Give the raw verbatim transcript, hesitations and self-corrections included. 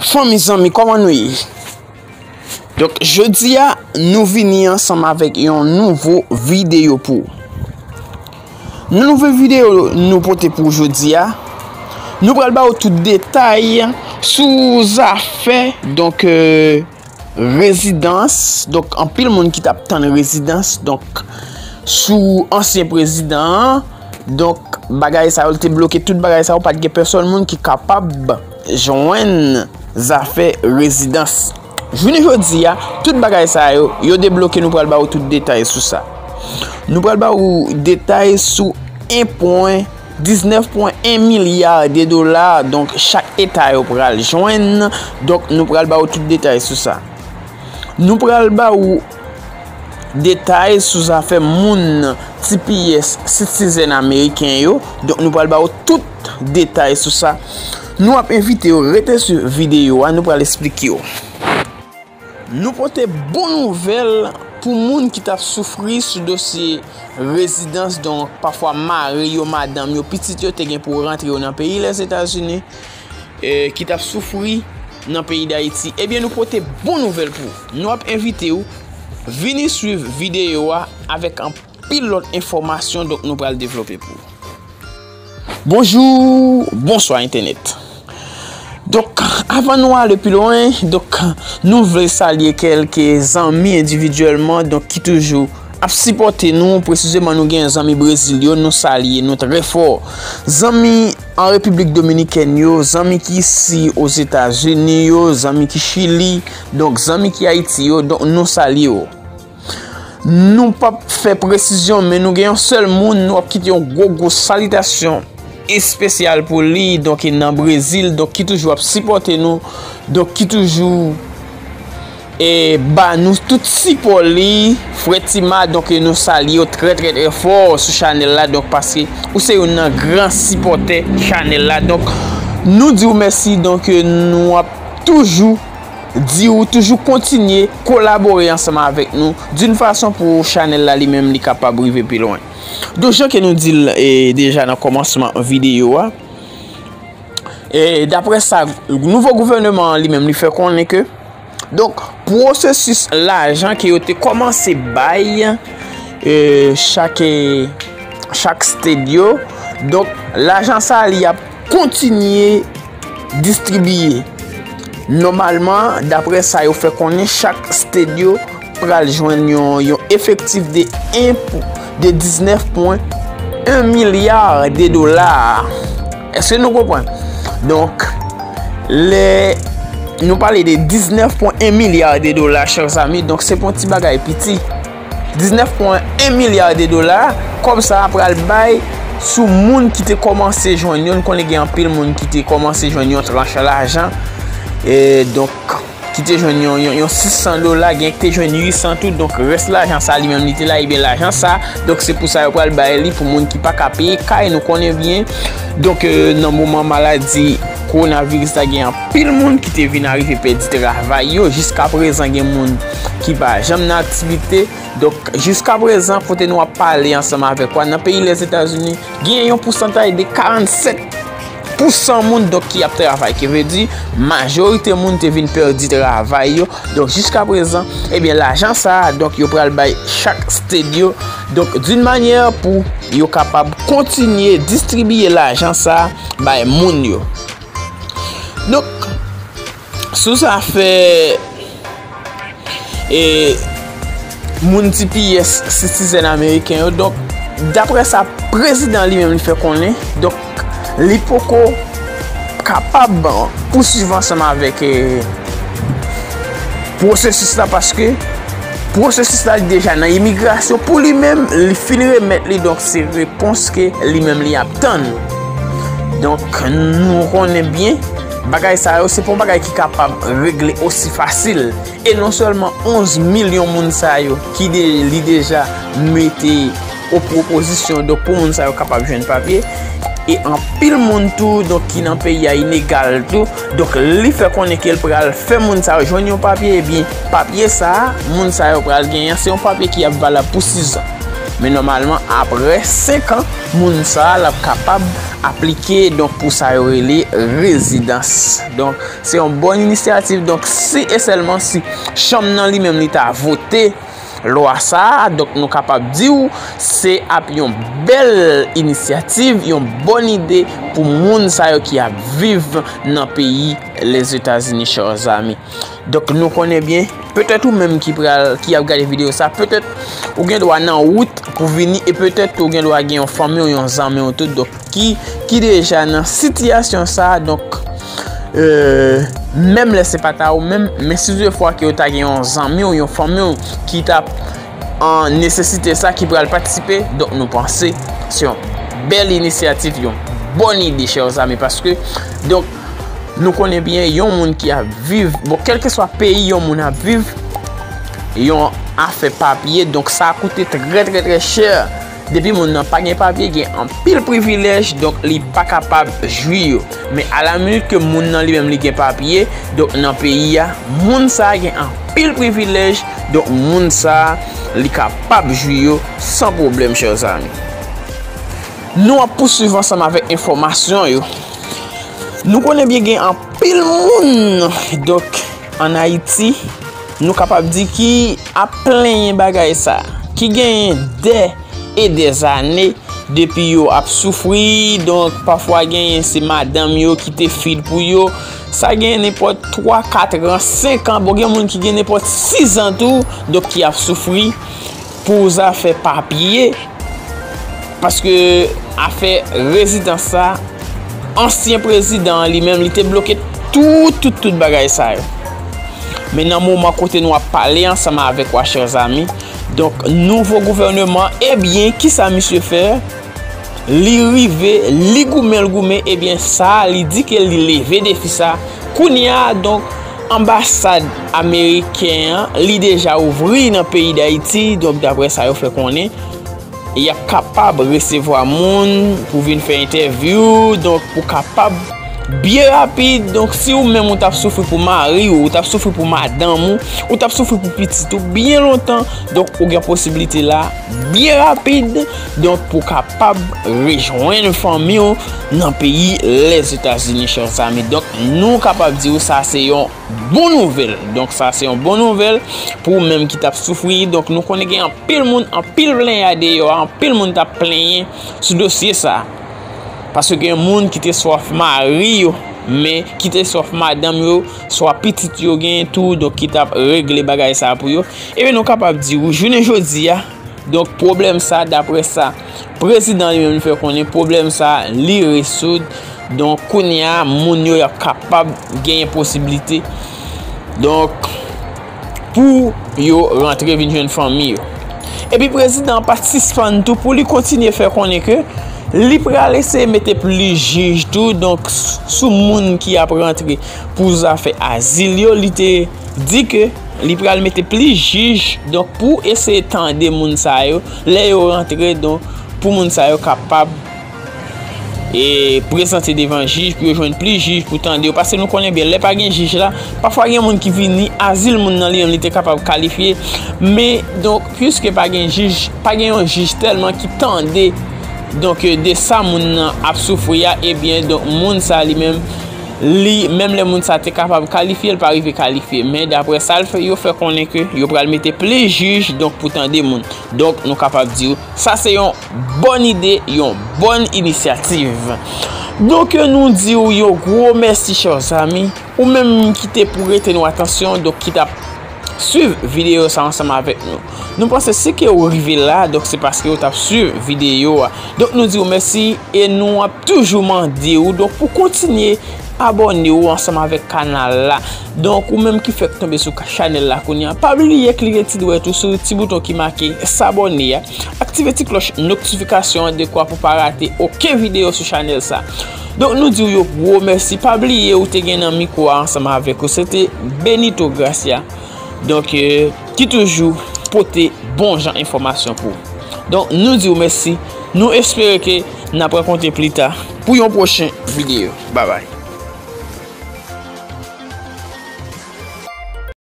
Fanmi, zanmi, kòman nou ye? Donk, jodi a, nou vini ansanm avèk yon nouvo videyo pou ou. Nan nouvo videyo nou pote pou ou jodi a, nou pral ba ou tout detay sou zafè, donk, euh, rezidans. Donk, anpil moun ki t ap tann rezidans, donk, sou ansyen prezidan an. Donk, bagay sa yo, l te bloke tout bagay sa yo, pa t gen pèsòn moun ki kapab jwenn zafè rezidans. Jounen jodi a, tout bagay sa yo, yo debloke, nou pral ba ou tout detay sou sa. Nou pral ba ou detay sou en pwen diznèf pwen en milya de dola, donk, chak eta yo pral jwenn. Donk, nou pral ba ou tout detay sou sa. Nou pral ba ou detay sou zafè moun T P S citizen ameriken yo. Donk, nou pral ba ou tout detay sou sa. Nou ap envite w rete sou videyo a, nou pral esplike w. Nou pote bon nouvèl pou moun ki t ap soufri sou dosye rezidans, donk, pafwa mari yo, madanm yo, pitit yo te gen pou rantre yo nan peyi Lèzetazini, eh, ki t ap soufri nan peyi Dayiti. Ebyen, nou pote bon nouvèl pou ou. Nou ap envite w vini swiv videyo a avèk anpil lòt enfòmasyon, donk, nou pral devlope pou ou. Bonjou, bonswa entènèt. Donk, avan nou ale pi lwen, donk, nou vle salye kèlke zanmi endividyèlman, donk, ki toujou ap sipòte nou. Presizeman, nou gen zanmi Brezil yo, nou salye nou trè fò. Zanmi an Repiblik Dominikèn yo, zanmi ki isi Ozetazini yo, zanmi ki Chili, donk, zanmi ki Ayiti yo, donk, nou salye w. Nou p ap fè presizyon, men nou gen yon sèl moun, nou ap kite yon gwo, gwo salitasyon espesyal pou li, donk, e nan Brezil, donk, ki toujou ap sipòte nou, donk, ki toujou, e, ba nou tout sipò li, frè Tima, donk, e nou salye w trè, trè, trè fò sou chanèl la, donk, paske ou se youn nan gran sipòtè chanèl la, donk, nou di w mèsi, donk, e nou ap toujou di w toujou kontinye kolabore ansanm avèk nou, d'une façon pou chanèl la li menm li kapab rive pi lwen. Donk, jan ke nou di l, e, deja nan kòmansman videyo a, e, daprè sa nouvo gouvèneman an li menm li fè konnen ke, donk, pwosesis lajan ke yo te kòmanse bay, e, chak, e, chak state yo, donk, lajan sa li ap kontinye distribiye. Nòmalman, daprè sa yo fè konnen, chak state yo pral jwenn yon, yon efektif de en, de diznèf pwen en milya de dola. Èske nou konprann? Donk, lè nou pale de diznèf pwen en milya de dola, chè zanmi, donk se pa yon ti bagay piti. Diznèf pwen en milya de dola, kòb sa a pral bay sou moun ki te kòmanse jwenn yo. Nou konnen gen anpil moun ki te kòmanse jwenn yon tranch lajan. E donk, ki te jwenn yon, yon, yon sis san dola, gen ki te jwenn uit san tou. Donk, rès lajan sa a, li menm, li te la, ebyen, lajan sa a, donk, se pou sa yo pral bay li pou moun ki pa ka peye kay, nou konnen byen. Donk, e, nan moman maladi kowonaviris la, gen anpil moun ki te vin arive pèdi travay yo. Jiskaprezan, gen moun ki pa janm nan aktivite. Donk, jiskaprezan, kote nou ap pale ansanm avèk ou a, nan peyi Lèzetazini, gen yon pousantay de karannsèt pousan moun, donk, ki ap travay. Ki vle di, majorite moun te vin pèdi travay yo. Donk, jiskaprezan, ebyen, lajan sa a, donk, yo pral bay chak state yo. Donk, d'une manière pou yo kapab kontinye distribiye lajan sa a bay moun yo. Donk, sou zafè, e, moun T P S citizen ameriken yo, donk, daprè sa prezidan li menm li fè konnen, donk, li poko kapab pousuiv ansanm avèk, e, pwosesis la, paske pwosesis la li deja nan imigrasyon pou li menm, li fin remèt li, donk, se repons ke li menm li ap tann. Donk, nou konnen byen, bagay sa yo, se pa yon bagay ki kapab regle osi fasil. E non sèlman onz milyon moun sa yo ki de, li deja mete o pwopozisyon, donk, pou moun sa yo kapab jwenn papye, e anpil moun tou, donk, ki nan peyi a inegal tou. Donk, li fè konnen ke l pral fè moun sa yo jwenn yon papye, ebyen, papye sa a, moun sa yo pral genyen, se yon papye ki ap valab pou sis an. Men nòmalman, aprè senk an, moun sa a, l ap kapab aplike, donk, pou sa yo rele rezidans. Donk, se yon bòn inisyativ. Donk, si e sèlman si chanm nan li menm li ta vote lwa sa a, donk, nou kapab di w se ap yon bèl inisyativ, yon bòn ide pou moun sa yo ki ap viv nan peyi Lèzetazini, chè zanmi. Donk, nou konnen byen, petèt ou menm ki pral, ki ap gade videyo sa, petèt ou gen dwa nan wout pou vini, e petèt ou gen dwa gen yon fanmi w, yon zanmi w tou, donk, ki, ki deja nan sitiyasyon sa, donk, euh, menm lè se pa ta ou menm, men si de fwa ke w ta gen yon zanmi w, yon fanmi w ki t ap an nesesite sa, ki pral patisipe, donk, nou panse se yon bèl inisyativ, yon bòn ide, chè zanmi, paske, donk, nou konnen byen, yon moun ki ap viv, bon, kèlkeswa peyi yon moun ap viv, yon afè papye, donk, sa koute trè, trè, trè chè. Depi moun nan pa gen papye, gen anpil privilèj, donk, li pa kapab jwi yo. Men alaminit ke moun nan li menm li gen papye, donk, nan peyi a, moun sa a gen anpil privilèj, donk, moun sa a li kapab jwi yo san pwoblèm, chè zanmi. Nou ap pouswiv ansanm avèk enfòmasyon yo. Nou konnen byen gen anpil moun, donk, ann Ayiti, nou kapab di ki ap plenyen bagay sa, ki genyen dè e dè zane depi yo ap soufri, donk, pafwa genyen se madanm yo ki te feed pou yo, sa gen nenpòt twa, kat an, senk an, bon, gen moun ki gen nenpòt sis an tou, donk, ki ap soufri pou zafè papye, paske afè rezidans sa, ansyen prezidan an li menm, li te bloke tout, tout, tout bagay sa yo. Men nan moman kote nou ap pale ansanm avèk w a, chè zanmi, donk, nouvo gouvèneman, ebyen, kisa misye fè? Li rive, li goumen, l goumen, ebyen, sa, li di ke li leve defi sa. Kounye a, donk, anbasad ameriken an, li deja ouvri nan peyi Dayiti, donk, daprè sa yo fè konnen, y ap kapab resevwa moun pou vin fè entèvyou, donk, pou kapab byen rapid. Donk, si ou menm ou t ap soufri pou mari w, ou t ap soufri pou madanm ou, ou t ap soufri pou pitit ou byen lontan, donk, ou gen posiblite la byen rapid, donk, pou kapab rejwenn fanmi w nan peyi Lèzetazini, chè zanmi. Donk, nou kapab di w sa se yon bon nouvèl. Donk, sa se yon bon nouvèl pou ou menm ki t ap soufri. Donk, nou konnen gen anpil moun, anpil plenyen deyò a, anpil moun t ap plenyen sou dosye sa. Paske gen moun ki te swaf mari yo, men ki te swaf madanm yo, swa pitit yo genyen tou, donk ki t ap regle bagay sa pou yo. Ebyen, nou kapab di w, jounen jodi a, donk, pwoblèm sa, daprè sa prezidan li menm fè konnen, pwoblèm sa, li rezoud. Donk, kounye a, moun yo, y ap kapab genyen posiblite, donk, pou yo rantre vin jwenn fanmi yo. Epi prezidan an pa t sispann tou pou li kontinye fè konnen ke li pral eseye mete plis jij tou, donk, s-, sou moun ki ap rantre pou zafè azil yo, li te di ke li pral mete plis jij, donk, pou eseye tande moun sa yo, lè yo rantre, donk, pou moun sa yo kapab, e, prezante devan jij, pou yo jwenn plis jij pou tande yo. Paske nou konnen byen, lè pa gen jij la, pafwa gen moun ki vini, azil moun nan li menm, li te kapab kalifye. Men, donk, piske pa gen jij, pa gen yon jij tèlman ki tande, donk, e, de sa moun nan ap soufri a, ebyen, donk, moun sa li menm, li, menm lè moun sa te kapab kalifye, l pa rive kalifye. Men daprè sa l fè, yo fè konnen ke yo pral mete plis jij, donk, pou tande moun. Donk, nou kapab di w, sa se yon bòn ide, yon bòn inisyativ. Donk, nou di w yon gwo mèsi, chè zanmi. Ou menm ki te prete nou atansyon, donk, ki t ap swiv videyo sa ansanm avèk nou. Nou panse si ke ou rive la, donk, se paske ou t ap swiv videyo a. Donk, nou di w mèsi e nou ap toujou mande w, donk, pou kontinye abòne w ansanm avèk kanal la. Donk, ou menm ki fèk tonbe sou ka-, chanèl la kounye a, pa bliye klike ti dwèt ou sou ti bouton ki make s'abonner a, aktive ti klòch notifikasyon an dekwa pou pa rate okenn videyo sou chanèl sa. Donk, nou di w yon gwo mèsi. Pa bliye ou te gen nan mikwo a ansanm avèk ou, se te Benito Gracia. Donk, e, ki toujou pote bon jan enfòmasyon pou ou. Donk, nou di w mèsi. Nou espere ke n ap rankontre pli ta pou yon pwochen videyo. Babay.